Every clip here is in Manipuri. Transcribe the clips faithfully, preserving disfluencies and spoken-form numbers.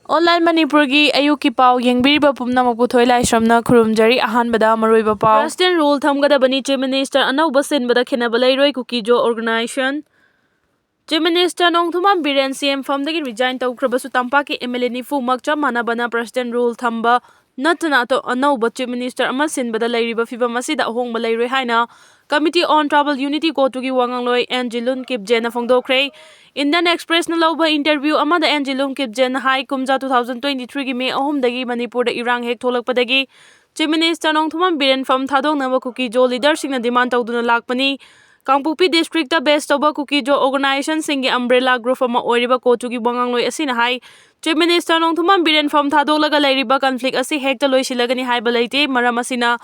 Online ꯃꯅꯤꯄꯨꯔꯒꯤ ꯑꯌꯨꯛꯀꯤ ꯄꯥꯎ ꯌꯦꯡꯕꯤꯔꯤꯕ ꯄꯨꯝꯅꯃꯛꯄꯨ ꯊꯣꯏ ꯂꯥꯏꯁ꯭ꯔꯝꯅ ꯈꯨꯔꯨꯝꯖꯔꯤ꯫ ꯑꯍꯥꯟꯕꯗ ꯃꯔꯨꯑꯣꯏꯕ ꯄꯥꯎ꯫ President rule ꯊꯝꯒꯗꯕꯅꯤ, Chief Minister ꯑꯅꯧꯕ ꯁꯤꯟꯕꯗ ꯈꯦꯠꯅꯕ ꯂꯩꯔꯣꯏ, ꯀꯨꯀꯤꯖꯣ organization꯫ Chief Minister Nongthombam Biren C M ꯐꯝꯗꯒꯤ resign ꯇꯧꯈ꯭ꯔꯕꯁꯨ ꯇꯝꯄꯥꯛꯀꯤ M L A ꯅꯤꯐꯨꯃꯛ ꯆꯞ ꯃꯥꯟꯅꯕꯅ President rule ꯊꯝꯕ ꯅꯠꯇꯅ ꯑꯇꯣ-, ꯑꯅꯧꯕ Chief Minister ꯑꯃ ꯁꯤꯟꯕꯗ ꯂꯩꯔꯤꯕ ꯐꯤꯕꯝ ꯑꯁꯤꯗ ꯑꯍꯣꯡꯕ ꯂꯩꯔꯣꯏ ꯍꯥꯏꯅ Committee on Tribal Unity ꯀꯣꯇꯨꯒꯤ ꯋꯥ ꯉꯥꯡꯂꯣꯏ ꯑꯦꯟ ꯖꯤꯂꯨꯟ ꯀꯤꯞꯖꯦꯟꯅ ꯐꯣꯡꯗꯣꯛꯈ꯭ꯔꯦ꯫ Indian Expressꯅ ꯂꯧꯕ interview ꯑꯃꯗ ꯑꯦꯟ ꯖꯤꯂꯨꯟ ꯀꯤꯞꯖꯦꯟꯅ ꯍꯥꯏ, ꯀꯨꯝꯖꯥ two thousand twenty threeꯒꯤ ꯃꯦ ꯑꯍꯨꯝꯗꯒꯤ ꯃꯅꯤꯄꯨꯔꯗ ꯏꯔꯥꯡ ꯍꯦꯛ ꯊꯣꯛꯂꯛꯄꯗꯒꯤ Chief Minister ꯅꯣꯡꯊꯣꯝꯕꯝ ꯕꯤꯔꯦꯟ ꯐꯝ ꯊꯥꯗꯣꯛꯅꯕ ꯀꯨꯀꯤꯖꯣ leaderꯁꯤꯡꯅ demand ꯇꯧꯗꯨꯅ ꯂꯥꯛꯄꯅꯤ꯫ ꯀꯥꯡꯄꯣꯛꯄꯤ districtꯇ base ꯇꯧꯕ ꯀꯨꯀꯤꯖꯣ organizationꯁꯤꯡꯒꯤ umbrella group ꯑꯃ ꯑꯣꯏꯔꯤꯕ ꯀꯣꯇꯨꯒꯤ ꯋꯥꯉꯥꯡꯂꯣꯏ ꯑꯁꯤꯅ ꯍꯥꯏ, Chief Minister ꯅꯣꯡꯊꯣꯝꯕꯝ ꯕꯤꯔꯦꯟ ꯐꯝ ꯊꯥꯗꯣꯛꯂꯒ ꯂꯩꯔꯤꯕ conflict ꯑꯁꯤ ꯍꯦꯛꯇ ꯂꯣꯏꯁꯤꯜꯂꯒꯅꯤ ꯍꯥꯏꯕ ꯂꯩꯇꯦ꯫ ꯃꯔꯝ ꯑꯁꯤꯅ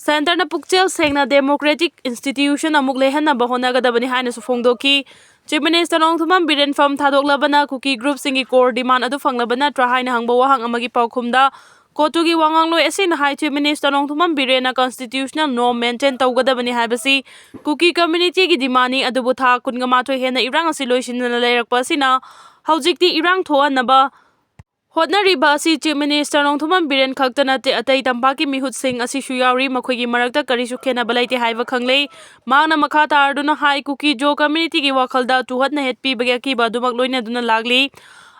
Centreꯅ ꯄꯨꯛꯆꯦꯜ ꯁꯦꯡꯅ democratic institution ꯑꯃꯨꯛ ꯂꯩꯍꯟꯅꯕ ꯍꯣꯠꯅꯒꯗꯕꯅꯤ ꯍꯥꯏꯅꯁꯨ ꯐꯣꯡꯗꯣꯛꯈꯤ꯫ Chief Minister ꯅꯣꯡꯊꯣꯝꯕꯝ ꯕꯤꯔꯦꯟ ꯐꯝ ꯊꯥꯗꯣꯛꯂꯕꯅ ꯀꯨꯀꯤ groupꯁꯤꯡꯒꯤ core demand ꯑꯗꯨ ꯐꯪꯂꯕ ꯅꯠꯇ꯭ꯔꯥ ꯍꯥꯏꯅ ꯍꯪꯕ ꯋꯥꯍꯪ ꯑꯃꯒꯤ ꯄꯥꯎꯈꯨꯝꯗ ꯀꯣꯇꯨꯒꯤ ꯋꯥꯉꯥꯡꯂꯣꯏ ꯑꯁꯤꯅ ꯍꯥꯏ, Chief Minister Nongthombam ꯕꯤꯔꯦꯟꯅ constitutional norm maintain ꯇꯧꯒꯗꯕꯅꯤ ꯍꯥꯏꯕꯁꯤ ꯀꯨꯀꯤ communityꯒꯤ demandꯅꯤ, ꯑꯗꯨꯕꯨ ꯊꯥ ꯀꯨꯟꯒ ꯃꯥꯊꯣꯏ ꯍꯦꯟꯅ ꯏꯔꯥꯡ ꯑꯁꯤ ꯂꯣꯏꯁꯤꯟꯗꯅ ꯂꯩꯔꯛꯄ ꯑꯁꯤꯅ ꯍꯧꯖꯤꯛꯇꯤ ꯏꯔꯥꯡ ꯊꯣꯛꯍꯟꯅꯕ ꯍꯣꯠꯅꯔꯤꯕ ꯑꯁꯤ Chief Minister ꯅꯣꯡꯊꯣꯝꯕꯝ ꯕꯤꯔꯦꯟ ꯈꯛꯇ ꯅꯠꯇꯦ, ꯑꯇꯩ ꯇꯝꯄꯥꯛꯀꯤ ꯃꯤꯍꯨꯠꯁꯤꯡ ꯑꯁꯤꯁꯨ ꯌꯥꯎꯔꯤ, ꯃꯈꯣꯏꯒꯤ ꯃꯔꯛꯇ ꯀꯔꯤꯁꯨ ꯈꯦꯠꯅꯕ ꯂꯩꯇꯦ ꯍꯥꯏꯕ ꯈꯪꯂꯦ꯫ ꯃꯍꯥꯛꯅ ꯃꯈꯥ ꯇꯥꯔꯗꯨꯅ ꯍꯥꯏ, ꯀꯨꯀꯤꯖꯣ communityꯒꯤ ꯋꯥꯈꯜꯗ ꯇꯨꯍꯠꯅ ꯍꯦꯠꯄꯤꯕꯒꯤ ꯑꯀꯤꯕ ꯑꯗꯨꯃꯛ ꯂꯣꯏꯅꯗꯨꯅ ꯂꯥꯛꯂꯤ꯫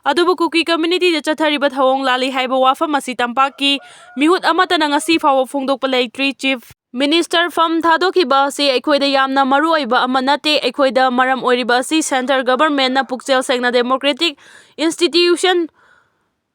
ꯑꯗꯨꯕꯨ ꯀꯨꯀꯤ communityꯗ ꯆꯠꯊꯔꯤꯕ ꯊꯧꯑꯣꯡ ꯂꯥꯜꯂꯤ ꯍꯥꯏꯕ ꯋꯥꯐꯝ ꯑꯁꯤ ꯇꯝꯄꯥꯛꯀꯤ ꯃꯤꯍꯨꯠ ꯑꯃꯠꯇꯅ ꯉꯁꯤ ꯐꯥꯎꯕ ꯐꯣꯡꯗꯣꯛꯄ ꯂꯩꯇ꯭ꯔꯤ꯫ Chief Minister ꯐꯝ ꯊꯥꯗꯣꯛꯈꯤꯕ ꯑꯁꯤ ꯑꯩꯈꯣꯏꯗ ꯌꯥꯝꯅ ꯃꯔꯨ ꯑꯣꯏꯕ ꯑꯃ ꯅꯠꯇꯦ꯫ ꯑꯩꯈꯣꯏꯗ ꯃꯔꯝ ꯑꯣꯏꯔꯤꯕ ꯑꯁꯤ centre governmentꯅ ꯄꯨꯛꯆꯦꯜ ꯁꯦꯡꯅ democratic institution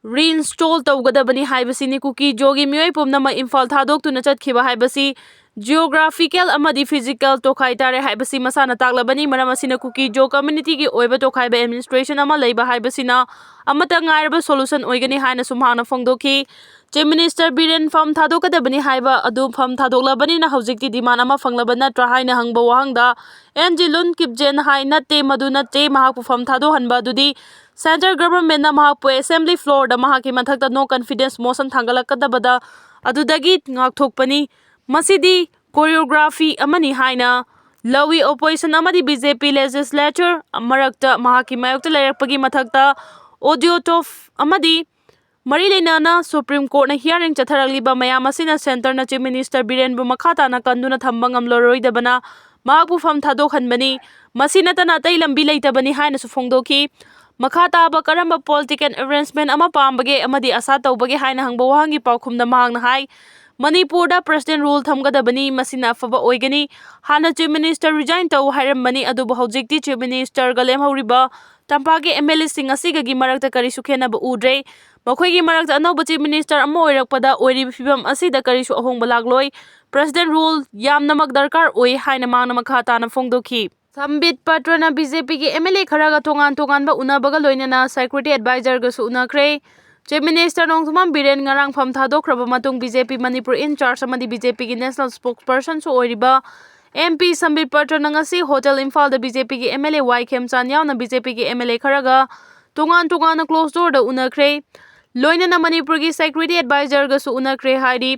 reinstall ꯇꯧꯒꯗꯕꯅꯤ ꯍꯥꯏꯕꯁꯤꯅꯤ꯫ ꯀꯨꯀꯤꯖꯣꯒꯤ ꯃꯤꯑꯣꯏ ꯄꯨꯝꯅꯃꯛ ꯏꯝꯐꯥꯜ ꯊꯥꯗꯣꯛꯇꯨꯅ ꯆꯠꯈꯤꯕ ꯍꯥꯏꯕꯁꯤ geographical ꯑꯃꯗꯤ physical ꯇꯣꯈꯥꯏ ꯇꯥꯔꯦ ꯍꯥꯏꯕꯁꯤ ꯃꯁꯥꯅ ꯇꯥꯛꯂꯕꯅꯤ꯫ ꯃꯔꯝ ꯑꯁꯤꯅ ꯀꯨꯀꯤꯖꯣ communityꯒꯤ ꯑꯣꯏꯕ ꯇꯣꯈꯥꯏꯕ administration ꯑꯃ ꯂꯩꯕ ꯍꯥꯏꯕꯁꯤꯅ ꯑꯃꯠꯇ ꯉꯥꯏꯔꯕ solution ꯑꯣꯏꯒꯅꯤ ꯍꯥꯏꯅꯁꯨ ꯃꯍꯥꯛꯅ ꯐꯣꯡꯗꯣꯛꯈꯤ꯫ Chief Minister ꯕꯤꯔꯦꯟ ꯐꯝ ꯊꯥꯗꯣꯛꯀꯗꯕꯅꯤ ꯍꯥꯏꯕ ꯑꯗꯨ ꯐꯝ ꯊꯥꯗꯣꯛꯂꯕꯅꯤꯅ ꯍꯧꯖꯤꯛꯇꯤ demand ꯑꯃ ꯐꯪꯂꯕ ꯅꯠꯇ꯭ꯔꯥ ꯍꯥꯏꯅ ꯍꯪꯕ ꯋꯥꯍꯪꯗ ꯑꯦꯟ ꯖꯤꯂꯨꯟ ꯀꯤꯞꯖꯦꯟ ꯍꯥꯏ, ꯅꯠꯇꯦ, ꯃꯗꯨ ꯅꯠꯇꯦ, ꯃꯍꯥꯛꯄꯨ ꯐꯝ ꯊꯥꯗꯣꯛꯍꯟꯕ ꯑꯗꯨꯗꯤ centre governmentꯅ ꯃꯍꯥꯛꯄꯨ assembly floorꯗ ꯃꯍꯥꯛꯀꯤ ꯃꯊꯛꯇ no confidence motion ꯊꯥꯡꯒꯠꯂꯛꯀꯗꯕꯗ ꯑꯗꯨꯗꯒꯤ ꯉꯥꯛꯊꯣꯛꯄꯅꯤ꯫ ꯃꯁꯤꯗꯤ choreography ꯑꯃꯅꯤ ꯍꯥꯏꯅ ꯂꯧꯏ꯫ Opposition ꯑꯃꯗꯤ B J P legislature ꯃꯔꯛꯇ ꯃꯍꯥꯛꯀꯤ ꯃꯥꯌꯣꯛꯇ ꯂꯩꯔꯛꯄꯒꯤ ꯃꯊꯛꯇ ꯑꯣꯗꯤꯑꯣ ꯇꯣꯞ ꯑꯃꯗꯤ ꯃꯔꯤ ꯂꯩꯅꯅ ꯁꯨꯄ꯭ꯔꯤꯝ ꯀꯣꯔꯠꯅ ꯍꯤꯌꯥꯔꯤꯡ ꯆꯠꯊꯔꯛꯂꯤꯕ ꯃꯌꯥꯝ ꯑꯁꯤꯅ ꯁꯦꯟꯇꯔꯅ ꯆꯤꯐ ꯃꯤꯅꯤꯁꯇꯔ ꯕꯤꯔꯦꯟꯕꯨ ꯃꯈꯥ ꯇꯥꯅ ꯀꯟꯗꯨꯅ ꯊꯝꯕ ꯉꯝꯂꯔꯣꯏꯗꯕꯅ ꯃꯍꯥꯛꯄꯨ ꯐꯝ ꯊꯥꯗꯣꯛꯍꯟꯕꯅꯤ꯫ ꯃꯁꯤ ꯅꯠꯇꯅ ꯑꯇꯩ ꯂꯝꯕꯤ ꯂꯩꯇꯕꯅꯤ ꯍꯥꯏꯅꯁꯨ ꯐꯣꯡꯗꯣꯛꯈꯤ꯫ ꯃꯈꯥ ꯇꯥꯕ ꯀꯔꯝꯕ ꯄꯣꯂꯤꯇꯤꯀꯦꯜ ꯑꯦꯔꯦꯟꯖꯃꯦꯟ ꯑꯃ ꯄꯥꯝꯕꯒꯦ ꯑꯃꯗꯤ ꯑꯁꯥ ꯇꯧꯕꯒꯦ ꯍꯥꯏꯅ ꯍꯪꯕ ꯋꯥꯍꯪꯒꯤ ꯄꯥꯎꯈꯨꯝꯗ ꯃꯍꯥꯛꯅ ꯍꯥꯏ, ꯃꯅꯤꯄꯨꯔꯗ ꯄ꯭ꯔꯦꯁꯤꯗꯦꯟ ꯔꯨꯜ ꯊꯝꯒꯗꯕꯅꯤ, ꯃꯁꯤꯅ ꯑꯐꯕ ꯑꯣꯏꯒꯅꯤ꯫ ꯍꯥꯟꯅ ꯆꯤꯐ ꯃꯤꯅꯤꯁꯇꯔ ꯔꯤꯖꯥꯏꯟ ꯇꯧ ꯍꯥꯏꯔꯝꯕꯅꯤ, ꯑꯗꯨꯕꯨ ꯍꯧꯖꯤꯛꯇꯤ ꯆꯤꯐ ꯃꯤꯅꯤꯁꯇꯔꯒ ꯂꯦꯝꯍꯧꯔꯤꯕ ꯇꯝꯄꯥꯛꯀꯤ ꯑꯦꯝ ꯑꯦꯜ ꯑꯦꯁꯤꯡ ꯑꯁꯤꯒꯒꯤ ꯃꯔꯛꯇ ꯀꯔꯤꯁꯨ ꯈꯦꯠꯅꯕ ꯎꯗ꯭ꯔꯦ꯫ ꯃꯈꯣꯏꯒꯤ ꯃꯔꯛꯇ ꯑꯅꯧꯕ ꯆꯤꯐ ꯃꯤꯅꯤꯁꯇꯔ ꯑꯃ ꯑꯣꯏꯔꯛꯄꯗ ꯑꯣꯏꯔꯤꯕ ꯐꯤꯕꯝ ꯑꯁꯤꯗ ꯀꯔꯤꯁꯨ ꯑꯍꯣꯡꯕ ꯂꯥꯛꯂꯣꯏ꯫ ꯄ꯭ꯔꯦꯁꯤꯗꯦꯟ ꯔꯨꯜ ꯌꯥꯝꯅꯃꯛ ꯗꯔꯀꯥꯔ ꯑꯣꯏ ꯍꯥꯏꯅ ꯃꯍꯥꯛꯅ ꯃꯈꯥ ꯇꯥꯅ ꯐꯣꯡꯗꯣꯛꯈꯤ꯫ ꯁꯝꯕꯤꯠ ꯄꯇ꯭ꯔꯅ ꯕꯤ ꯖꯦ ꯄꯤꯒꯤ ꯑꯦꯝ ꯑꯦꯜ ꯑꯦ ꯈꯔꯒ ꯇꯣꯉꯥꯟ ꯇꯣꯉꯥꯟꯕ ꯎꯅꯕꯒ ꯂꯣꯏꯅꯅ ꯁꯦꯀ꯭ꯌꯨꯔꯤꯇꯤ ꯑꯦꯗꯚꯥꯏꯖꯔꯒꯁꯨ ꯎꯅꯈ꯭ꯔꯦ꯫ ꯆꯤꯐ ꯃꯤꯅꯤꯁꯇꯔ ꯅꯣꯡꯊꯣꯝꯕꯝ ꯕꯤꯔꯦꯟ ꯉꯔꯥꯡ ꯐꯝ ꯊꯥꯗꯣꯛꯈ꯭ꯔꯕ ꯃꯇꯨꯡ B J P Manipur in charge ꯑꯃꯗꯤ ꯕꯤ ꯖꯦ ꯄꯤꯒꯤ ꯅꯦꯁꯅꯦꯜ ꯁ꯭ꯄꯣꯛꯁꯄꯔꯁꯟꯁꯨ ꯑꯣꯏꯔꯤꯕ ꯑꯦꯝ ꯄꯤ ꯁꯝꯕꯤꯠ ꯄꯇ꯭ꯔꯅ ꯉꯁꯤ ꯍꯣꯇꯦꯜ ꯏꯝꯐꯥꯜꯗ ꯕꯤ ꯖꯦ ꯄꯤꯒꯤ M L A Y Khemchand ꯌꯥꯎꯅ ꯕꯤ ꯖꯦ ꯄꯤꯒꯤ ꯑꯦꯝ ꯑꯦꯜ ꯑꯦ ꯈꯔꯒ ꯇꯣꯉꯥꯟ ꯇꯣꯉꯥꯟꯅ ꯀ꯭ꯂꯣꯖ ꯗꯣꯔꯗ ꯎꯅꯈ꯭ꯔꯦ꯫ ꯂꯣꯏꯅꯅ ꯃꯅꯤꯄꯨꯔꯒꯤ ꯁꯦꯀ꯭ꯌꯨꯔꯤꯇꯤ ꯑꯦꯗꯚꯥꯏꯖꯔꯒꯁꯨ ꯎꯅꯈ꯭ꯔꯦ ꯍꯥꯏꯔꯤ꯫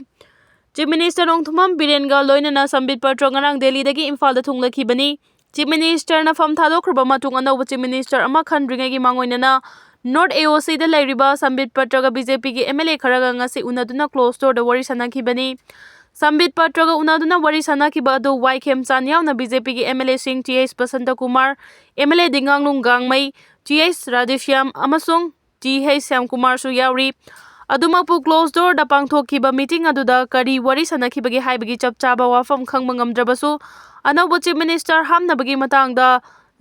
ꯆꯤꯐ ꯃꯤꯅꯤꯁꯇꯔ ꯅꯣꯡꯊꯣꯝꯕꯝ ꯕꯤꯔꯦꯟꯒ ꯂꯣꯏꯅꯅ ꯁꯝꯕꯤꯠ ꯄꯇ꯭ꯔ ꯉꯔꯥꯡ ꯗꯦꯜꯂꯤꯗꯒꯤ ꯏꯝꯐꯥꯜꯗ ꯊꯨꯡꯂꯈꯤꯕꯅꯤ꯫ ꯆꯤꯐ ꯃꯤꯅꯤꯁꯇꯔꯅ ꯐꯝ ꯊꯥꯗꯣꯛꯈ꯭ꯔꯕ ꯃꯇꯨꯡ ꯑꯅꯧꯕ ꯆꯤꯐ ꯃꯤꯅꯤꯁꯇꯔ ꯑꯃ ꯈꯟꯗ꯭ꯔꯤꯉꯩꯒꯤ ꯃꯥꯡꯑꯣꯏꯅꯅ ꯅꯣꯔꯠ ꯑꯦ ꯑꯣ ꯁꯤꯗ ꯂꯩꯔꯤꯕ ꯁꯝꯕꯤꯠ ꯄꯇ꯭ꯔꯒ ꯕꯤ ꯖꯦ ꯄꯤꯒꯤ ꯑꯦꯝ ꯑꯦꯜ ꯑꯦ ꯈꯔꯒ ꯉꯁꯤ ꯎꯅꯗꯨꯅ ꯀ꯭ꯂꯣꯖ ꯗꯣꯔꯗ ꯋꯥꯔꯤ ꯁꯥꯟꯅꯈꯤꯕꯅꯤ꯫ ꯁꯝꯕꯤꯠ ꯄꯇ꯭ꯔꯒ ꯎꯅꯗꯨꯅ ꯋꯥꯔꯤ ꯁꯥꯟꯅꯈꯤꯕ ꯑꯗꯨ ꯋꯥꯏ ꯈꯦꯝꯆꯥꯟ ꯌꯥꯎꯅ ꯕꯤ ꯖꯦ ꯄꯤꯒꯤ ꯑꯦꯝ ꯑꯦꯜ ꯑꯦꯁꯤꯡ T H Basantakumar, M L A Dinganglung Gangmei, T H Radheshyam ꯑꯃꯁꯨꯡ ꯇꯤ ꯍꯩꯆ ꯁ꯭ꯌꯥꯝꯀꯨꯃꯥꯔꯁꯨ ꯌꯥꯎꯔꯤ꯫ ꯑꯗꯨꯃꯛꯄꯨ ꯀ꯭ꯂꯣꯖ ꯗꯣꯔꯗ ꯄꯥꯡꯊꯣꯛꯈꯤꯕ ꯃꯤꯇꯤꯡ ꯑꯗꯨꯗ ꯀꯔꯤ ꯋꯥꯔꯤ ꯁꯥꯟꯅꯈꯤꯕꯒꯦ ꯍꯥꯏꯕꯒꯤ ꯆꯞ ꯆꯥꯕ ꯋꯥꯐꯝ ꯈꯪꯕ ꯉꯝꯗ꯭ꯔꯕꯁꯨ, ꯑꯅꯧꯕ ꯆꯤꯐ ꯃꯤꯅꯤꯁꯇꯔ ꯍꯥꯞꯅꯕꯒꯤ ꯃꯇꯥꯡꯗ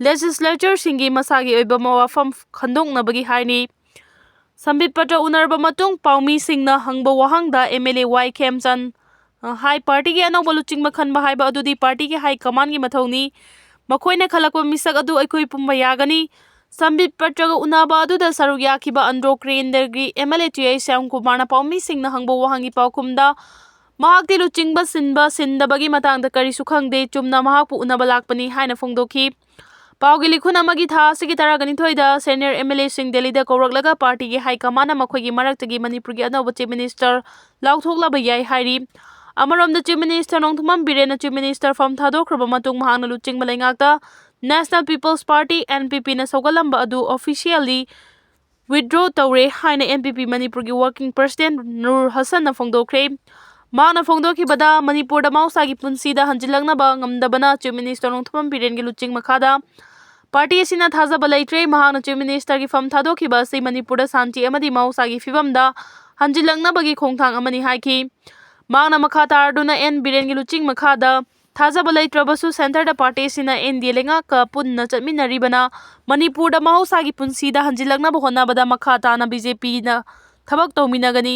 ꯂꯦꯖꯤꯁꯂꯦꯆꯔꯁꯤꯡꯒꯤ ꯃꯁꯥꯒꯤ ꯑꯣꯏꯕ ꯋꯥꯐꯝ ꯈꯟꯗꯣꯛꯅꯕꯒꯤ ꯍꯥꯏꯅꯤ꯫ ꯁꯝꯕꯤꯠ ꯄꯇ꯭ꯔ ꯎꯅꯔꯕ ꯃꯇꯨꯡ ꯄꯥꯎꯃꯤꯁꯤꯡꯅ ꯍꯪꯕ ꯋꯥꯍꯪꯗ ꯑꯦꯝ ꯑꯦꯜ ꯑꯦ ꯋꯥꯏ ꯈꯦꯝꯆꯟ, ꯑ, ꯍꯥꯏ, ꯄꯥꯔꯇꯤꯒꯤ ꯑꯅꯧꯕ ꯂꯨꯆꯤꯡꯕ ꯈꯟꯕ ꯍꯥꯏꯕ ꯑꯗꯨꯗꯤ ꯄꯥꯔꯇꯤꯒꯤ ꯍꯥꯏ ꯀꯃꯥꯟꯒꯤ ꯃꯊꯧꯅꯤ꯫ ꯃꯈꯣꯏꯅ ꯈꯜꯂꯛꯄ ꯃꯤꯁꯛ ꯑꯗꯨ ꯑꯩꯈꯣꯏ ꯄꯨꯝꯕ ꯌꯥꯒꯅꯤ꯫ ꯁꯝꯕꯤꯠ ꯄꯇ꯭ꯔꯒ ꯎꯅꯕ ꯑꯗꯨꯗ ꯁꯔꯨꯛ ꯌꯥꯈꯤꯕ ꯑꯟꯗ꯭ꯔꯣ ꯀꯦꯟꯗ꯭ꯔꯒꯤ M L A T H ꯁ꯭ꯌꯥꯝꯀꯨꯃꯥꯔꯅ ꯄꯥꯎꯃꯤꯁꯤꯡꯅ ꯍꯪꯕ ꯋꯥꯍꯪꯒꯤ ꯄꯥꯎꯈꯨꯝꯗ, ꯃꯍꯥꯛꯇꯤ ꯂꯨꯆꯤꯡꯕ ꯁꯤꯟꯕ ꯁꯤꯟꯗꯕꯒꯤ ꯃꯇꯥꯡꯗ ꯀꯔꯤꯁꯨ ꯈꯪꯗꯦ, ꯆꯨꯝꯅ ꯃꯍꯥꯛꯄꯨ ꯎꯅꯕ ꯂꯥꯛꯄꯅꯤ ꯍꯥꯏꯅ ꯐꯣꯡꯗꯣꯛꯈꯤ꯫ ꯄꯥꯎꯒꯤ ꯂꯤꯈꯨꯟ ꯑꯃꯒꯤ ꯊꯥ ꯑꯁꯤꯒꯤ ꯇꯔꯥꯒ ꯅꯤꯊꯣꯏꯗ ꯁꯦꯅꯤꯌꯔ ꯑꯦꯝ ꯑꯦꯜ ꯑꯦꯁꯤꯡ ꯗꯦꯜꯂꯤꯗ ꯀꯧꯔꯛꯂꯒ ꯄꯥꯔꯇꯤꯒꯤ ꯍꯥꯏ ꯀꯃꯥꯟꯅ ꯃꯈꯣꯏꯒꯤ ꯃꯔꯛꯇꯒꯤ ꯃꯅꯤꯄꯨꯔꯒꯤ ꯑꯅꯧꯕ ꯆꯤꯐ ꯃꯤꯅꯤꯁꯇꯔ ꯂꯥꯎꯊꯣꯛꯂꯕ ꯌꯥꯏ ꯍꯥꯏꯔꯤ꯫ ꯑꯃꯔꯣꯝꯗ ꯆꯤꯐ ꯃꯤꯅꯤꯁꯇꯔ ꯅꯣꯡꯊꯣꯝꯕꯝ ꯕꯤꯔꯦꯟꯅ ꯆꯤꯐ ꯃꯤꯅꯤꯁꯇꯔ ꯐꯝ ꯊꯥꯗꯣꯛꯈ꯭ꯔꯕ ꯃꯇꯨꯡ ꯃꯍꯥꯛꯅ ꯂꯨꯆꯤꯡꯕ ꯂꯩꯉꯥꯛꯇ national people's party, N P ꯄꯤꯅ ꯁꯧꯒꯠꯂꯝꯕ ꯑꯗꯨ ꯑꯣꯐꯤꯁꯤꯌꯦꯜꯂꯤ withdraw ꯇꯧꯔꯦ ꯍꯥꯏꯅ N P P ꯃꯅꯤꯄꯨꯔꯒꯤ working president ꯅꯨꯔ ꯍꯁꯟꯅ ꯐꯣꯡꯗꯣꯛꯈ꯭ꯔꯦ꯫ ꯃꯍꯥꯛꯅ ꯐꯣꯡꯗꯣꯛꯈꯤꯕꯗ, ꯃꯅꯤꯄꯨꯔꯗ ꯃꯍꯧꯁꯥꯒꯤ ꯄꯨꯟꯁꯤꯗ ꯍꯟꯖꯤꯜꯂꯛꯅꯕ ꯉꯝꯗꯕꯅ Chief Minister ꯅꯣꯡꯊꯣꯝꯕꯝ ꯕꯤꯔꯦꯟꯒꯤ ꯂꯨꯆꯤꯡ ꯃꯈꯥꯗ party ꯑꯁꯤꯅ ꯊꯥꯖꯕ ꯂꯩꯇ꯭ꯔꯦ꯫ ꯃꯍꯥꯛꯅ Chief Minister ꯒꯤ ꯐꯝ ꯊꯥꯗꯣꯛꯈꯤꯕ ꯑꯁꯤ ꯃꯅꯤꯄꯨꯔꯗ ꯁꯥꯟꯇꯤ ꯑꯃꯗꯤ ꯃꯍꯧꯁꯥꯒꯤ ꯐꯤꯕꯝꯗ ꯍꯟꯖꯤꯜꯂꯛꯅꯕꯒꯤ ꯈꯣꯡꯊꯥꯡ ꯑꯃꯅꯤ ꯍꯥꯏꯈꯤ꯫ ꯃꯍꯥꯛꯅ ꯃꯈꯥ ꯇꯥꯔꯗꯨꯅ N ꯕꯤꯔꯦꯟꯒꯤ ꯂꯨꯆꯤꯡ ꯃꯈꯥꯗ ꯊꯥꯖꯕ ꯂꯩꯇ꯭ꯔꯕꯁꯨ centre ꯗ party ꯑꯁꯤꯅ N D A ꯂꯩꯉꯥꯛꯀ ꯄꯨꯟꯅ ꯆꯠꯃꯤꯟꯅꯔꯤꯕꯅ ꯃꯅꯤꯄꯨꯔꯗ ꯃꯍꯧꯁꯥꯒꯤ ꯄꯨꯟꯁꯤꯗ ꯍꯟꯖꯤꯜꯂꯛꯅꯕ ꯍꯣꯠꯅꯕꯗ ꯃꯈꯥ ꯇꯥꯅ B J P ꯅ ꯊꯕꯛ ꯇꯧꯃꯤꯟꯅꯒꯅꯤ꯫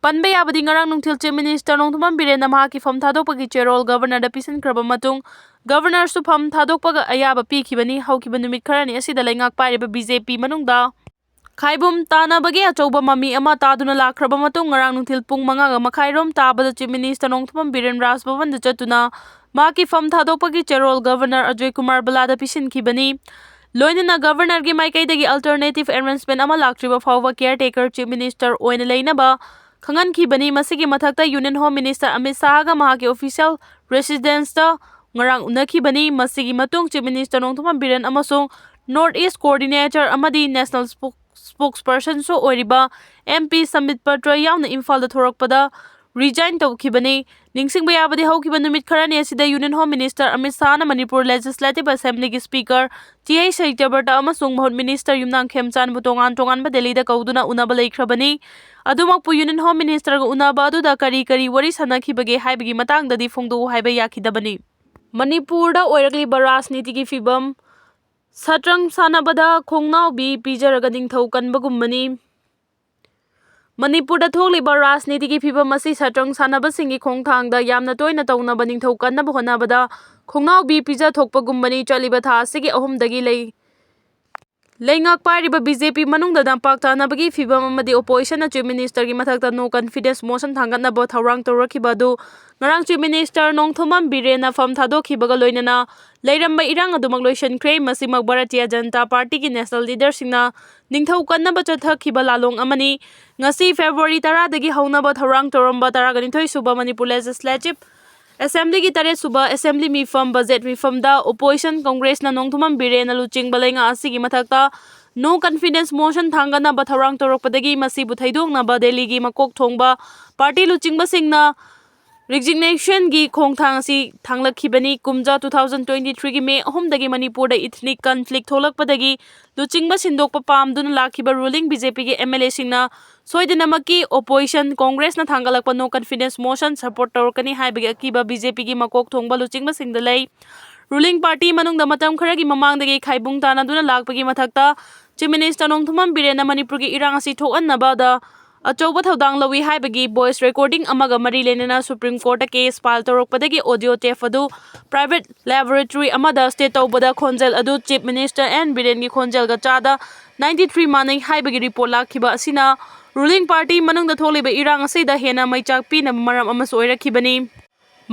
ꯄꯟꯕ ꯌꯥꯕꯗꯤ, ꯉꯔꯥꯡ ꯅꯨꯡꯊꯤꯜ Chief Minister ꯅꯣꯡꯊꯣꯝꯕꯝ ꯕꯤꯔꯦꯟꯅ ꯃꯍꯥꯛꯀꯤ ꯐꯝ ꯊꯥꯗꯣꯛꯄꯒꯤ ꯆꯦꯔꯣꯜ Governor ꯗ ꯄꯤꯁꯤꯟꯈ꯭ꯔꯕ ꯃꯇꯨꯡ, Governor ꯁꯨ ꯐꯝ ꯊꯥꯗꯣꯛꯄꯒ ꯑꯌꯥꯕ ꯄꯤꯈꯤꯕꯅꯤ꯫ ꯍꯧꯈꯤꯕ ꯅꯨꯃꯤꯠ ꯈꯔꯅꯤ ꯑꯁꯤꯗ ꯂꯩꯉꯥꯛ ꯄꯥꯏꯔꯤꯕ B J P ꯃꯅꯨꯡꯗ ꯈꯥꯏꯕꯨꯝ ꯇꯥꯅꯕꯒꯤ ꯑꯆꯧꯕ ꯃꯃꯤ ꯑꯃ ꯇꯥꯗꯨꯅ ꯂꯥꯛꯈ꯭ꯔꯕ ꯃꯇꯨꯡ, ꯉꯔꯥꯡ ꯅꯨꯡꯊꯤꯜ ꯄꯨꯡ ꯃꯉꯥꯒ ꯃꯈꯥꯏꯔꯣꯝ ꯇꯥꯕꯗ Chief Minister ꯅꯣꯡꯊꯣꯝꯕꯝ ꯕꯤꯔꯦꯟ ꯔꯥꯖ ꯚꯕꯟꯗ ꯆꯠꯇꯨꯅ ꯃꯍꯥꯛꯀꯤ ꯐꯝ ꯊꯥꯗꯣꯛꯄꯒꯤ ꯆꯦꯔꯣꯜ Governor ꯑꯖꯣꯏ ꯀꯨꯃꯥꯔ ꯕꯂꯥꯗ ꯄꯤꯁꯤꯟꯈꯤꯕꯅꯤ꯫ ꯂꯣꯏꯅꯅ Governor ꯒꯤ ꯃꯥꯏꯀꯩꯗꯒꯤ alternative arrangement ꯑꯃ ꯂꯥꯛꯇ꯭ꯔꯤꯕ ꯐꯥꯎꯕ caretaker Chief Minister ꯑꯣꯏꯅ ꯂꯩꯅꯕ ꯈꯪꯍꯟꯈꯤꯕꯅꯤ꯫ ꯃꯁꯤꯒꯤ ꯃꯊꯛꯇ Union Home Minister ꯑꯃꯤꯠ ꯁꯥꯍꯒ ꯃꯍꯥꯛꯀꯤ official residence ꯇ ꯉꯔꯥꯡ ꯎꯅꯈꯤꯕꯅꯤ꯫ ꯃꯁꯤꯒꯤ ꯃꯇꯨꯡ Chief Minister ꯅꯣꯡꯊꯣꯝꯕꯝ ꯕꯤꯔꯦꯟ ꯑꯃꯁꯨꯡ North East Coordinator ꯑꯃꯗꯤ National Spokes-, Spokesperson ꯁꯨ ꯑꯣꯏꯔꯤꯕ M P ꯁꯝꯕꯤꯠ ꯄꯇ꯭ꯔ ꯌꯥꯎꯅ ꯏꯝꯐꯥꯜꯗ ꯊꯣꯔꯛꯄꯗ resign ꯇꯧꯈꯤꯕꯅꯤ꯫ ꯅꯤꯡꯁꯤꯡꯕ ꯌꯥꯕꯗꯤ, ꯍꯧꯈꯤꯕ ꯅꯨꯃꯤꯠ ꯈꯔꯅꯤ ꯑꯁꯤꯗ Union Home Minister ꯑꯃꯤꯠ ꯁꯥꯍꯅ ꯃꯅꯤꯄꯨꯔ Legislative Assembly ꯒꯤ Speaker ꯇꯤ ꯑꯩꯆ ꯁꯍꯤꯇ꯭ꯌꯕ꯭ꯔꯇ ꯑꯃꯁꯨꯡ ꯃꯍꯨꯠ Minister ꯌꯨꯝꯅꯥꯝ ꯈꯦꯝꯆꯥꯟꯕꯨ ꯇꯣꯉꯥꯟ ꯇꯣꯉꯥꯟꯕ ꯗꯦꯜꯂꯤꯗ ꯀꯧꯗꯨꯅ ꯎꯅꯕ ꯂꯩꯈ꯭ꯔꯕꯅꯤ꯫ ꯑꯗꯨꯃꯛꯄꯨ Union Home Minister ꯒ ꯎꯅꯕ ꯑꯗꯨꯗ ꯀꯔꯤ ꯀꯔꯤ ꯋꯥꯔꯤ ꯁꯥꯟꯅꯈꯤꯕꯒꯦ ꯍꯥꯏꯕꯒꯤ ꯃꯇꯥꯡꯗꯗꯤ ꯐꯣꯡꯗꯣꯛꯎ ꯍꯥꯏꯕ ꯌꯥꯈꯤꯗꯕꯅꯤ꯫ ꯃꯅꯤꯄꯨꯔꯗ ꯑꯣꯏꯔꯛꯂꯤꯕ ꯔꯥꯖꯅꯤꯇꯤꯒꯤ ꯐꯤꯕꯝ, ꯁꯠꯔꯪ ꯁꯥꯟꯅꯕꯗ ꯈꯣꯡꯅꯥꯎꯕꯤ ꯄꯤꯖꯔꯒ ꯅꯤꯡꯊꯧ ꯀꯟꯕꯒꯨꯝꯕꯅꯤ꯫ ꯃꯅꯤꯄꯨꯔꯗ ꯊꯣꯛꯂꯤꯕ ꯔꯥꯖꯅꯤꯇꯤꯒꯤ ꯐꯤꯕꯝ ꯑꯁꯤ ꯁꯠꯔꯪ ꯁꯥꯟꯅꯕꯁꯤꯡꯒꯤ ꯈꯣꯡꯊꯥꯡꯗ ꯌꯥꯝꯅ ꯇꯣꯏꯅ ꯇꯧꯅꯕ ꯅꯤꯡꯊꯧ ꯀꯟꯅꯕ ꯍꯣꯠꯅꯕꯗ ꯈꯣꯡꯅꯥꯎꯕꯤ ꯄꯤꯖꯊꯣꯛꯄꯒꯨꯝꯕꯅꯤ꯫ ꯆꯠꯂꯤꯕ ꯊꯥ ꯑꯁꯤꯒꯤ ꯑꯍꯨꯝꯗꯒꯤ ꯂꯩ-, ꯂꯩꯉꯥꯛ ꯄꯥꯏꯔꯤꯕ B J P ꯃꯅꯨꯡꯗ ꯅꯝꯄꯥꯛ ꯇꯥꯅꯕꯒꯤ ꯐꯤꯕꯝ ꯑꯃꯗꯤ opposition ꯅ Chief Minister ꯒꯤ ꯃꯊꯛꯇ no confidence motion ꯊꯥꯡꯒꯠꯅꯕ ꯊꯧꯔꯥꯡ ꯇꯧꯔꯛꯈꯤꯕ ꯑꯗꯨ ꯉꯔꯥꯡ Chief Minister ꯅꯣꯡꯊꯣꯝꯕꯝ ꯕꯤꯔꯦꯟꯅ ꯐꯝ ꯊꯥꯗꯣꯛꯈꯤꯕꯒ ꯂꯣꯏꯅꯅ ꯂꯩꯔꯝꯕ ꯏꯔꯥꯡ ꯑꯗꯨꯃꯛ ꯂꯣꯏꯁꯤꯟꯈ꯭ꯔꯦ꯫ ꯃꯁꯤꯃꯛ ꯚꯥꯔꯇꯤꯌ ꯖꯅꯇꯥ ꯄꯥꯔꯇꯤꯒꯤ national leader ꯁꯤꯡꯅ ꯅꯤꯡꯊꯧ ꯀꯟꯅꯕ ꯆꯠꯊꯈꯤꯕ ꯂꯥꯂꯣꯡ ꯑꯃꯅꯤ꯫ ꯉꯁꯤ February ꯇꯔꯥꯗꯒꯤ ꯍꯧꯅꯕ ꯊꯧꯔꯥꯡ ꯇꯧꯔꯝꯕ ꯇꯔꯥꯒ ꯅꯤꯊꯣꯏ ꯁꯨꯕ ꯃꯅꯤꯄꯨꯔ Legislative Assembly ꯒꯤ ꯇꯔꯦꯠ ꯁꯨꯕ Assembly ꯃꯤꯐꯝ, budget ꯃꯤꯐꯝꯗ opposition Congress ꯅ ꯅꯣꯡꯊꯣꯝꯕꯝ ꯕꯤꯔꯦꯟꯅ ꯂꯨꯆꯤꯡꯕ ꯂꯩꯉꯥꯛ ꯑꯁꯤꯒꯤ ꯃꯊꯛꯇ No confidence motion ꯊꯥꯡꯒꯠꯅꯕ ꯊꯧꯔꯥꯡ ꯇꯧꯔꯛꯄꯗꯒꯤ ꯃꯁꯤꯕꯨ ꯊꯩꯗꯣꯛꯅꯕ ꯗꯦꯜꯂꯤꯒꯤ ꯃꯀꯣꯛ ꯊꯣꯡꯕ ꯄꯥꯔꯇꯤ ꯂꯨꯆꯤꯡꯕꯁꯤꯡꯅ resignationꯒꯤ ꯈꯣꯡꯊꯥꯡ ꯑꯁꯤ ꯊꯥꯡꯂꯛꯈꯤꯕꯅꯤ꯫ ꯀꯨꯝꯖꯥ two thousand twenty threeꯒꯤ ꯃꯦ ꯑꯍꯨꯝꯗꯒꯤ ꯃꯅꯤꯄꯨꯔꯗ ethnic conflict ꯊꯣꯛꯂꯛꯄꯗꯒꯤ ꯂꯨꯆꯤꯡꯕ ꯁꯤꯟꯗꯣꯛꯄ ꯄꯥꯝꯗꯨꯅ ꯂꯥꯛꯈꯤꯕ ruling BJPꯒꯤ MLAꯁꯤꯡꯅ ꯁꯣꯏꯗꯅꯃꯛꯀꯤ opposition Congressꯅ ꯊꯥꯡꯒꯠꯂꯛꯄ no confidence motion support ꯇꯧꯔꯛꯀꯅꯤ ꯍꯥꯏꯕꯒꯤ ꯑꯀꯤꯕ BJPꯒꯤ ꯃꯀꯣꯛ ꯊꯣꯡꯕ ꯂꯨꯆꯤꯡꯕꯁꯤꯡꯗ ꯂꯩ꯫ Ruling party ꯃꯅꯨꯡꯗ ꯃꯇꯝ ꯈꯔꯒꯤ ꯃꯃꯥꯡꯗꯒꯤ ꯈꯥꯏꯕꯨꯡ ꯇꯥꯅꯗꯨꯅ ꯂꯥꯛꯄꯒꯤ ꯃꯊꯛꯇ Chief Minister ꯅꯣꯡꯊꯣꯝꯕꯝ ꯕꯤꯔꯦꯟꯅ ꯃꯅꯤꯄꯨꯔꯒꯤ ꯏꯔꯥꯡ ꯑꯁꯤ ꯊꯣꯛꯍꯟꯅꯕꯗ ꯑꯆꯧꯕ ꯊꯧꯗꯥꯡ ꯂꯧꯏ ꯍꯥꯏꯕꯒꯤ voice recording ꯑꯃꯒ ꯃꯔꯤ ꯂꯩꯅꯅ Supreme Courtꯇ case file ꯇꯧꯔꯛꯄꯗꯒꯤ audio tape ꯑꯗꯨ private laboratory ꯑꯃꯗ state ꯇꯧꯕꯗ ꯈꯣꯟꯖꯦꯜ ꯑꯗꯨ Chief Minister N ꯕꯤꯔꯦꯟꯒꯤ ꯈꯣꯟꯖꯦꯜꯒ ꯆꯥꯗ ninety three ꯃꯥꯟꯅꯩ ꯍꯥꯏꯕꯒꯤ report ꯂꯥꯛꯈꯤꯕ ꯑꯁꯤꯅ ruling party ꯃꯅꯨꯡꯗ ꯊꯣꯛꯂꯤꯕ ꯏꯔꯥꯡ ꯑꯁꯤꯗ ꯍꯦꯟꯅ ꯃꯩꯆꯥꯛ ꯄꯤꯅꯕ ꯃꯔꯝ ꯑꯃꯁꯨ ꯑꯣꯏꯔꯛꯈꯤꯕꯅꯤ꯫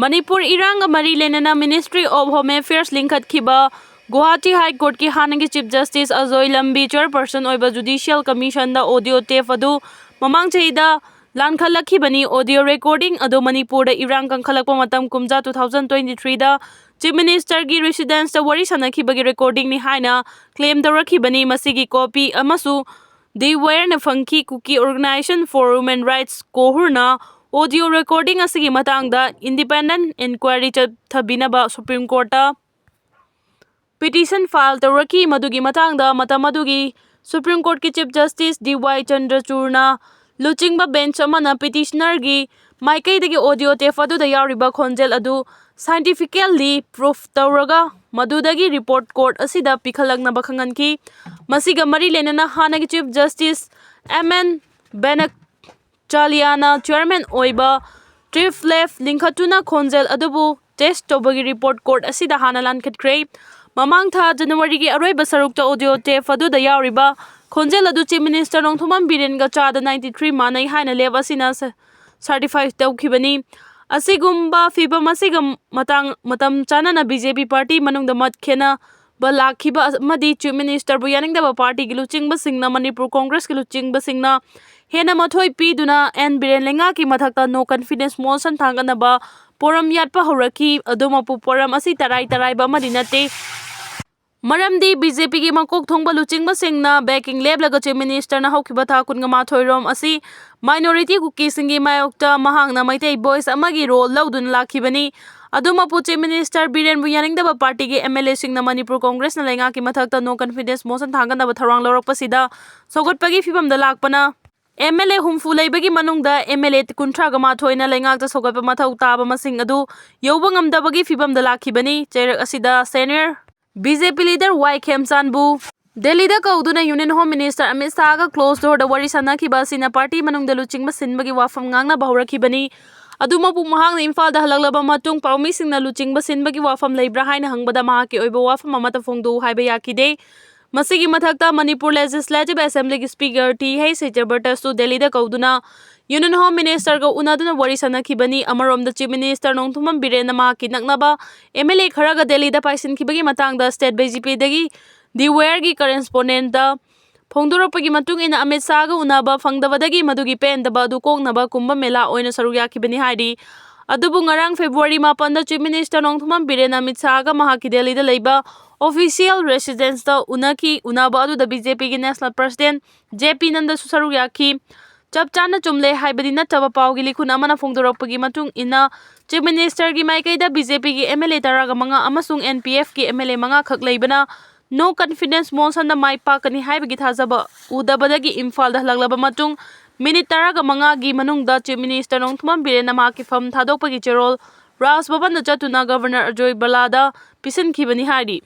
ꯃꯅꯤꯄꯨꯔ ꯏꯔꯥꯡꯒ ꯃꯔꯤ ꯂꯩꯅꯅ Ministry of Home Affairs ꯂꯤꯡꯈꯠꯈꯤꯕ Guwahati High Courtꯀꯤ ꯍꯥꯟꯅꯒꯤ Chief Justice ꯑꯖꯣꯏ ꯂꯝꯕꯤ chairperson ꯑꯣꯏꯕ Judicial Commissionꯗ audio tape ꯑꯗꯨ ꯃꯃꯥꯡ ꯆꯍꯤꯗ ꯂꯥꯟꯈꯠꯂꯛꯈꯤꯕꯅꯤ꯫ Audio recording ꯑꯗꯨ ꯃꯅꯤꯄꯨꯔꯗ ꯏꯔꯥꯡ ꯀꯟꯈꯠꯂꯛꯄ ꯃꯇꯝ ꯀꯨꯝꯖꯥ two thousand twenty threeꯗ Chief Ministerꯒꯤ residenceꯇ ꯋꯥꯔꯤ ꯁꯥꯟꯅꯈꯤꯕꯒꯤ recordingꯅꯤ ꯍꯥꯏꯅ claim ꯇꯧꯔꯛꯈꯤꯕꯅꯤ꯫ ꯃꯁꯤꯒꯤ copy ꯑꯃꯁꯨ ꯗꯤ ꯋꯥꯌꯔꯅ ꯐꯪꯈꯤ꯫ Kuki Organisation for Human Rights, ꯀꯣꯍꯨꯔꯅ audio recording ꯑꯁꯤꯒꯤ ꯃꯇꯥꯡꯗ independent inquiry ꯆꯠꯊꯕꯤꯅꯕ Supreme Courtꯇ petition file ꯇꯧꯔꯛꯈꯤ꯫ ꯃꯗꯨꯒꯤ ꯃꯇꯥꯡꯗ ꯃꯇꯝ ꯑꯗꯨꯒꯤ Supreme Courtꯀꯤ Chief Justice ꯗꯤ ꯋꯥꯏ ꯆꯟꯗ꯭ꯔꯆꯨꯔꯅ ꯂꯨꯆꯤꯡꯕ bench ꯑꯃꯅ petitionerꯒꯤ ꯃꯥꯏꯀꯩꯗꯒꯤ audio tape ꯑꯗꯨꯗ ꯌꯥꯎꯔꯤꯕ ꯈꯣꯟꯖꯦꯜ ꯑꯗꯨ scientifically proof ꯇꯧꯔꯒ ꯃꯗꯨꯗꯒꯤ report court ꯑꯁꯤꯗ ꯄꯤꯈꯠꯂꯛꯅꯕ ꯈꯪꯍꯟꯈꯤ꯫ ꯃꯁꯤꯒ ꯃꯔꯤ ꯂꯩꯅꯅ ꯍꯥꯟꯅꯒꯤ Chief Justice M N ꯕꯦꯅꯛ ꯆꯥꯂꯤꯌꯥꯅ chairman ꯑꯣꯏꯕ Chief Lab ꯂꯤꯡꯈꯠꯇꯨꯅ ꯈꯣꯟꯖꯦꯜ ꯑꯗꯨꯕꯨ test ꯇꯧꯕꯒꯤ report court ꯑꯁꯤꯗ ꯍꯥꯟꯅ ꯂꯥꯟꯈꯠꯈ꯭ꯔꯦ꯫ ꯃꯃꯥꯡ ꯊꯥ Januaryꯒꯤ ꯑꯔꯣꯏꯕ ꯁꯔꯨꯛꯇ audio tape ꯑꯗꯨꯗ ꯌꯥꯎꯔꯤꯕ ꯈꯣꯟꯖꯦꯜ ꯑꯗꯨ Chief Minister ꯅꯣꯡꯊꯣꯝꯕꯝ ꯕꯤꯔꯦꯟꯒ ꯆꯥꯗ ninety three ꯃꯥꯟꯅꯩ ꯍꯥꯏꯅ lab ꯑꯁꯤꯅ ꯁ-, certify ꯇꯧꯈꯤꯕꯅꯤ꯫ ꯑꯁꯤꯒꯨꯝꯕ ꯐꯤꯚꯝ ꯑꯁꯤꯒ ꯃꯇꯥꯡ, ꯃꯇꯝ ꯆꯥꯅꯅ BJP party ꯃꯅꯨꯡꯗ ꯃꯠ ꯈꯦꯅꯕ ꯂꯥꯛꯈꯤꯕ ꯑꯃꯗꯤ Chief Ministerꯕꯨ ꯌꯥꯅꯤꯡꯗꯕ partyꯒꯤ ꯂꯨꯆꯤꯡꯕꯁꯤꯡꯅ ꯃꯅꯤꯄꯨꯔ Congressꯀꯤ ꯂꯨꯆꯤꯡꯕꯁꯤꯡꯅ ꯍꯦꯟꯅ ꯃꯊꯣꯏ ꯄꯤꯗꯨꯅ N ꯕꯤꯔꯦꯟ ꯂꯩꯉꯥꯛꯀꯤ ꯃꯊꯛꯇ no confidence motion ꯊꯥꯡꯒꯠꯅꯕ ꯄꯣꯔꯝ ꯌꯥꯠꯄ ꯍꯧꯔꯛꯈꯤ꯫ ꯑꯗꯨꯃꯛꯄꯨ ꯄꯣꯔꯝ ꯑꯁꯤ ꯇꯔꯥꯏ ꯇꯔꯥꯏꯕ ꯑꯃꯗꯤ ꯅꯠꯇꯦ꯫ ꯃꯔꯝꯗꯤ ꯕꯤ ꯖꯦ ꯄꯤꯒꯤ ꯃꯀꯣꯛ ꯊꯣꯡꯕ ꯂꯨꯆꯤꯡꯕꯁꯤꯡꯅ backing ꯂꯦꯞꯂꯒ Chief Ministerꯅ ꯍꯧꯈꯤꯕ ꯊꯥ ꯀꯨꯟꯒ ꯃꯥꯊꯣꯏ ꯔꯣꯝ ꯑꯁꯤ minority ꯀꯨꯀꯤꯁꯤꯡꯒꯤ ꯃꯥꯌꯣꯛꯇ ꯃꯍꯥꯛꯅ ꯃꯩꯇꯩ voice ꯑꯃꯒꯤ role ꯂꯧꯗꯨꯅ ꯂꯥꯛꯈꯤꯕꯅꯤ꯫ ꯑꯗꯨꯃꯛꯄꯨ Chief Minister ꯕꯤꯔꯦꯟꯕꯨ ꯌꯥꯅꯤꯡꯗꯕ partyꯒꯤ M L Aꯁꯤꯡꯅ ꯃꯅꯤꯄꯨꯔ Congressꯅ ꯂꯩꯉꯥꯛꯀꯤ ꯃꯊꯛꯇ no confidence motion ꯊꯥꯡꯒꯠꯅꯕ ꯊꯧꯔꯥꯡ ꯂꯧꯔꯛꯄꯁꯤꯗ ꯁꯧꯒꯠꯄꯒꯤ ꯐꯤꯕꯝꯗ ꯂꯥꯛꯄꯅ M L A ꯍꯨꯝꯐꯨ ꯂꯩꯕꯒꯤ ꯃꯅꯨꯡꯗ M L A ꯀꯨꯟꯊ꯭ꯔꯥꯒ ꯃꯥꯊꯣꯏꯅ ꯂꯩꯉꯥꯛꯇ ꯁꯧꯒꯠꯄ ꯃꯊꯧ ꯇꯥꯕ ꯃꯁꯤꯡ ꯑꯗꯨ ꯌꯧꯕ ꯉꯝꯗꯕꯒꯤ ꯐꯤꯕꯝꯗ ꯂꯥꯛꯈꯤꯕꯅꯤ꯫ ꯆꯩꯔꯛ ꯑꯁꯤꯗ senior B J P leader Y ꯈꯦꯝꯆꯥꯟꯕꯨ ꯗꯦꯜꯂꯤꯗ ꯀꯧꯗꯨꯅ Union Home Minister Amit ꯁꯥꯍꯒ closed doorꯗ ꯋꯥꯔꯤ ꯁꯥꯟꯅꯈꯤꯕ ꯑꯁꯤꯅ party ꯃꯅꯨꯡꯗ ꯂꯨꯆꯤꯡꯕ ꯁꯤꯟꯕꯒꯤ ꯋꯥꯐꯝ ꯉꯥꯡꯅꯕ ꯍꯧꯔꯛꯈꯤꯕꯅꯤ꯫ ꯑꯗꯨꯃꯛꯄꯨ ꯃꯍꯥꯛꯅ ꯏꯝꯐꯥꯜꯗ ꯍꯜꯂꯛꯂꯕ ꯃꯇꯨꯡ ꯄꯥꯎꯃꯤꯁꯤꯡꯅ ꯂꯨꯆꯤꯡꯕ ꯁꯤꯟꯕꯒꯤ ꯋꯥꯐꯝ ꯂꯩꯕ꯭ꯔꯥ ꯍꯥꯏꯅ ꯍꯪꯕꯗ ꯃꯍꯥꯛꯀꯤ ꯑꯣꯏꯕ ꯋꯥꯐꯝ ꯑꯃꯠꯇ ꯐꯣꯡꯗꯣꯛꯎ ꯍꯥꯏꯕ ꯌꯥꯈꯤꯗꯦ꯫ ꯃꯁꯤꯒꯤ ꯃꯊꯛꯇ Manipur Legislative Assemblyꯒꯤ Speaker T H ꯁꯇ꯭ꯌꯕ꯭ꯔꯇꯁꯨ ꯗꯦꯜꯂꯤꯗ ꯀꯧꯗꯨꯅ Union Home Ministerꯒ ꯎꯅꯗꯨꯅ ꯋꯥꯔꯤ ꯁꯥꯟꯅꯈꯤꯕꯅꯤ꯫ ꯑꯃꯔꯣꯝꯗ Chief Minister ꯅꯣꯡꯊꯣꯝꯕꯝ ꯕꯤꯔꯦꯟꯅ ꯃꯍꯥꯛꯀꯤ ꯅꯛꯅꯕ M L A ꯈꯔꯒ ꯗꯦꯜꯂꯤꯗ ꯄꯥꯏꯁꯤꯟꯈꯤꯕꯒꯤ ꯃꯇꯥꯡꯗ state B J Pꯗꯒꯤ The Wireꯒꯤ correspondentꯇ ꯐꯣꯡꯗꯣꯔꯛꯄꯒꯤ ꯃꯇꯨꯡ ꯏꯟꯅ ꯑꯃꯤꯠ ꯁꯥꯍꯒ ꯎꯅꯕ ꯐꯪꯗꯕꯗꯒꯤ ꯃꯗꯨꯒꯤ ꯄꯦꯟꯗꯕ ꯑꯗꯨ ꯀꯣꯛꯅꯕ ꯀꯨꯝꯚ ꯃꯦꯂꯥ ꯑꯣꯏꯅ ꯁꯔꯨꯛ ꯌꯥꯈꯤꯕꯅꯤ ꯍꯥꯏꯔꯤ꯫ ꯑꯗꯨꯕꯨ ꯉꯔꯥꯡ February ꯃꯥꯄꯟꯗ Chief Minister ꯅꯣꯡꯊꯣꯝꯕꯝ ꯕꯤꯔꯦꯟꯅ ꯑꯃꯤꯠ ꯁꯥꯍꯒ ꯃꯍꯥꯛꯀꯤ ꯗꯦꯜꯂꯤꯗ ꯂꯩꯕ official residenceꯇ ꯎꯅꯈꯤ꯫ ꯎꯅꯕ ꯑꯗꯨꯗ B J Pꯒꯤ National President J P Nandaꯁꯨ ꯁꯔꯨꯛ ꯌꯥꯈꯤ꯫ ꯆꯞ ꯆꯥꯅ ꯆꯨꯝꯂꯦ ꯍꯥꯏꯕꯗꯤ ꯅꯠꯇꯕ ꯄꯥꯎꯒꯤ ꯂꯤꯈꯨꯟ ꯑꯃꯅ ꯐꯣꯡꯗꯣꯔꯛꯄꯒꯤ ꯃꯇꯨꯡ ꯏꯟꯅ Chief Ministerꯒꯤ ꯃꯥꯏꯀꯩꯗ B J Pꯒꯤ M L A ꯇꯔꯥꯒ ꯃꯉꯥ ꯑꯃꯁꯨꯡ N P Fꯀꯤ M L A ꯃꯉꯥ ꯈꯛ ꯂꯩꯕꯅ no confidence motionꯗ ꯃꯥꯏ ꯄꯥꯛꯀꯅꯤ ꯍꯥꯏꯕꯒꯤ ꯊꯥꯖꯕ ꯎꯗꯕꯗꯒꯤ ꯏꯝꯐꯥꯜꯗ ꯍꯜꯂꯛꯂꯕ ꯃꯇꯨꯡ minute ꯇꯔꯥꯒ ꯃꯉꯥꯒꯤ ꯃꯅꯨꯡꯗ Chief Minister ꯅꯣꯡꯊꯣꯝꯕꯝ ꯕꯤꯔꯦꯟꯅ ꯃꯍꯥꯛꯀꯤ ꯐꯝ ꯊꯥꯗꯣꯛꯄꯒꯤ ꯆꯦꯔꯣꯜ ꯔꯥꯖ ꯚꯕꯟꯗ ꯆꯠꯇꯨꯅ Governor ꯑꯖꯣꯏ ꯚꯜꯂꯥꯗ ꯄꯤꯁꯤꯟꯈꯤꯕꯅꯤ ꯍꯥꯏꯔꯤ꯫